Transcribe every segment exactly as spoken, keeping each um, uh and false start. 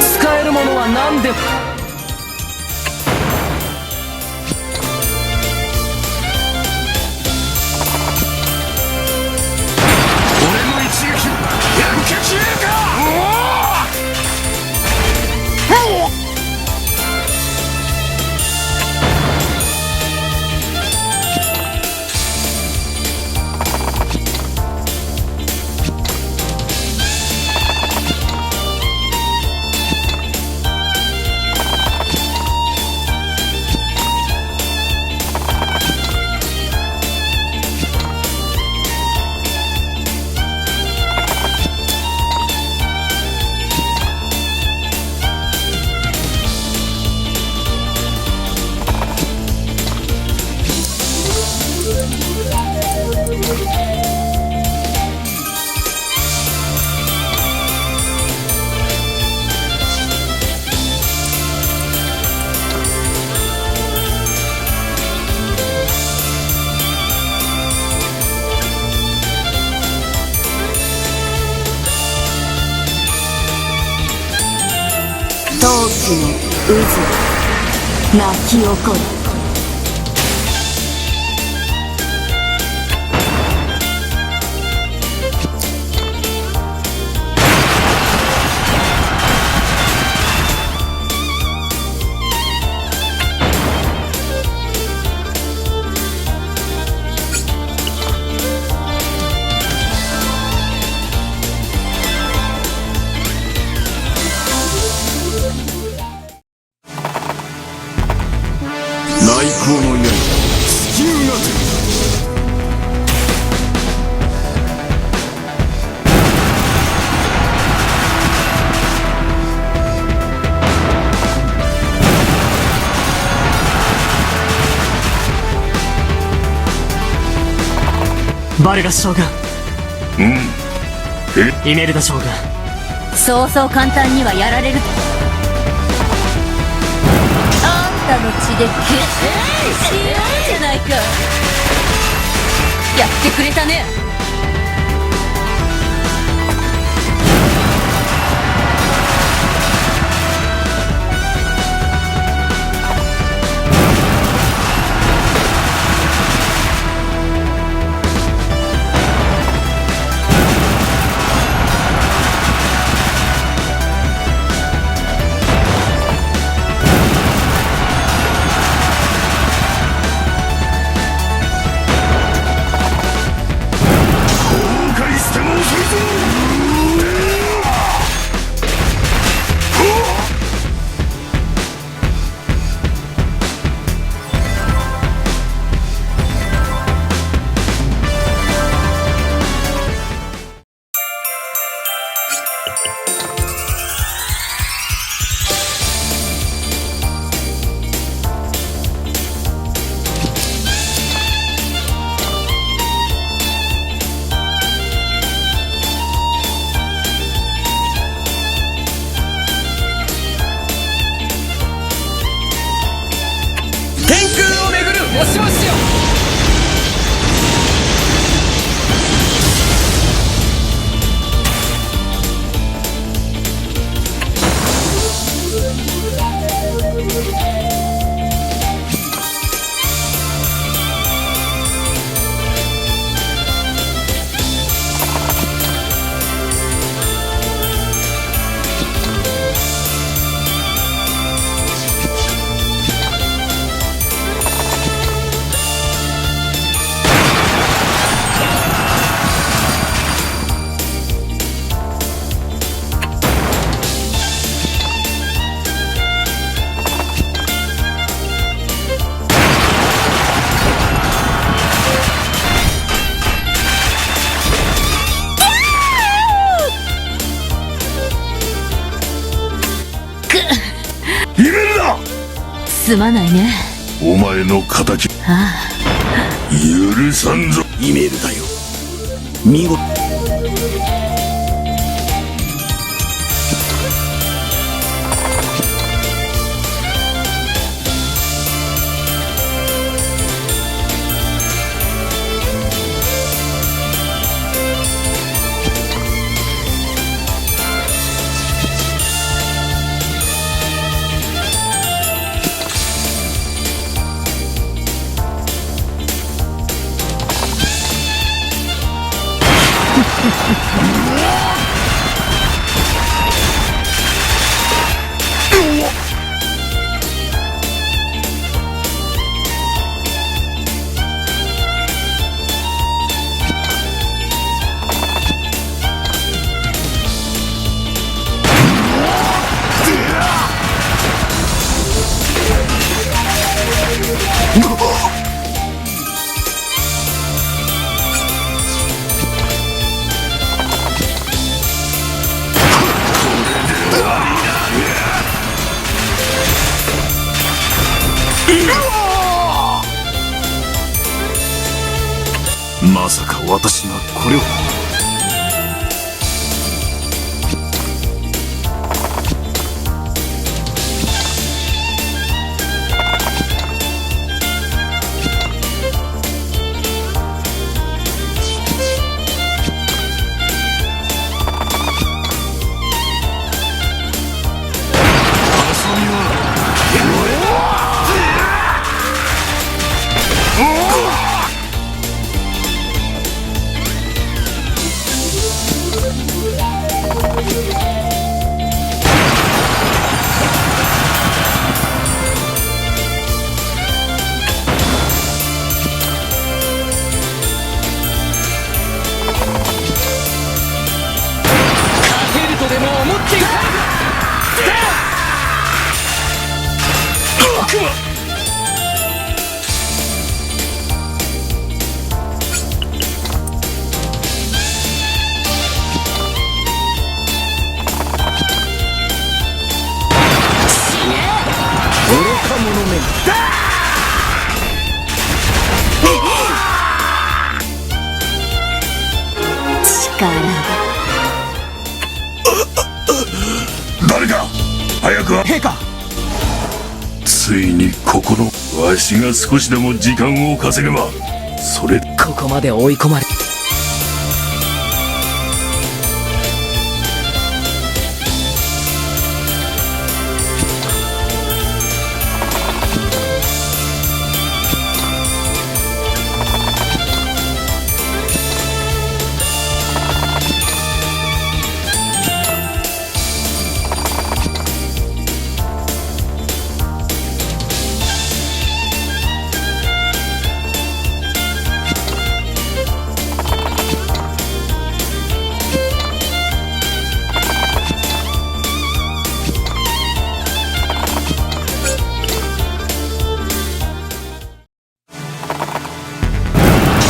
使えるものは何でも。俺の一撃、受け切れるか！冬季の渦、鳴き起こる。内向の槍、地球がて。バルガス将軍。うん。え？イメルダ将軍。そうそう簡単にはやられる。あんたの血で決してしようじゃないか。やってくれたね。後悔しても遅いぞ！天空を巡る星々よ。イメルダ！すまないね。お前の敵。ああ。許さんぞ。イメルダよ。見事。私がこれを。遊びは。勝てるとでも思っていたのか！愚か者め。力。誰か！早く！陛下！ついにここの、わしが少しでも時間を稼げば、それ。ここまで追い込まれ。手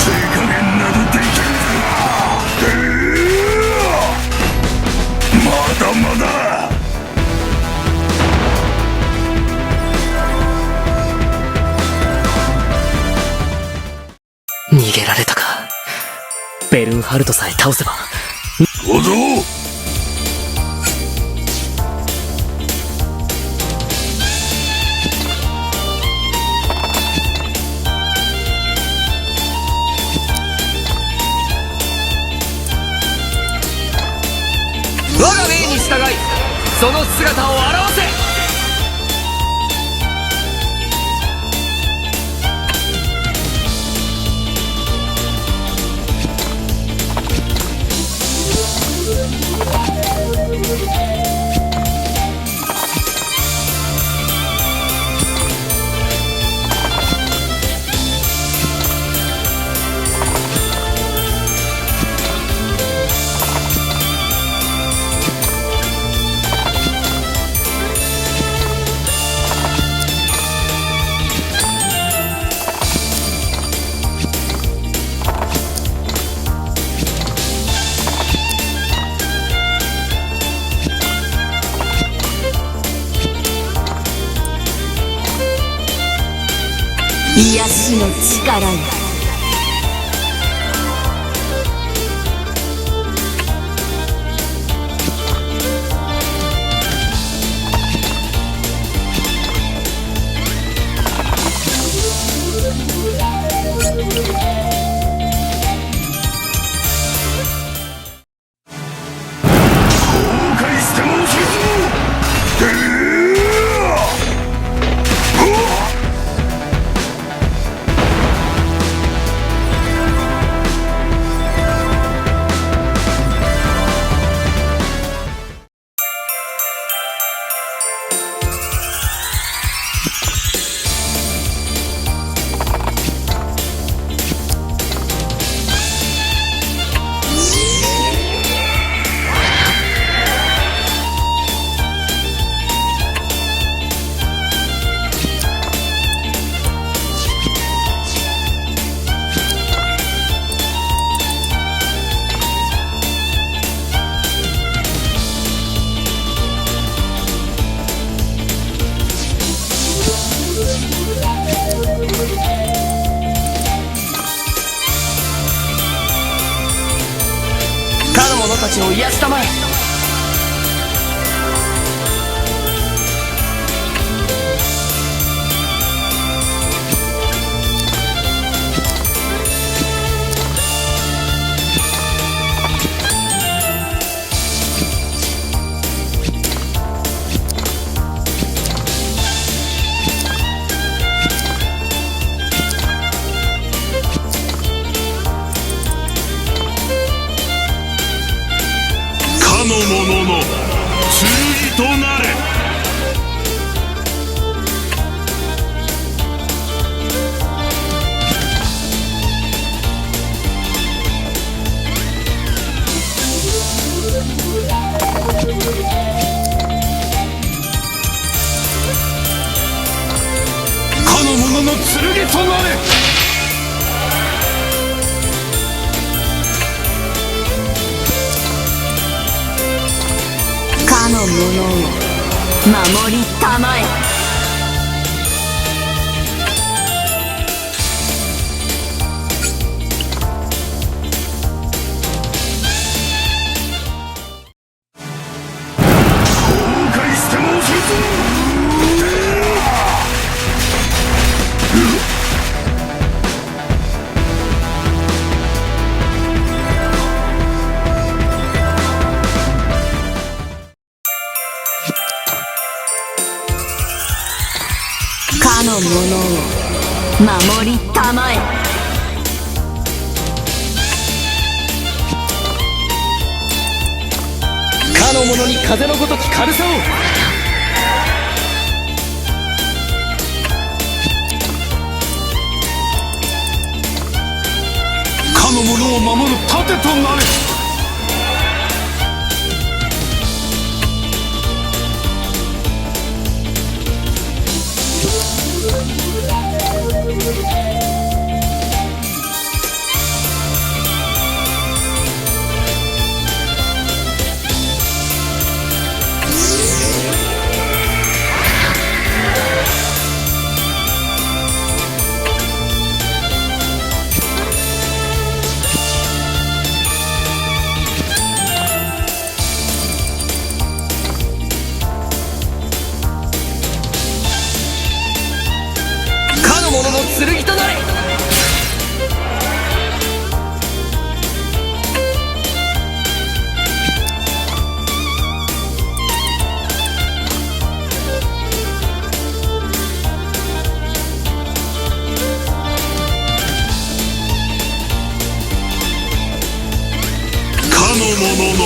加減などできん。まだまだ。逃げられたか。ベルンハルトさえ倒せば。小僧！我が命に従い、その姿を現せ！癒しの力よ。後悔しても遅いぞ！てうわ！やしたまえ。かの者の剣となれ。かの者の剣となれ。かの者を守りたまえ。崩壊しても恐れず。かの者を守りたまえ。かの者に風のごとき軽さを。かの者を守る盾となれ。かの者の剣となれ。かの者の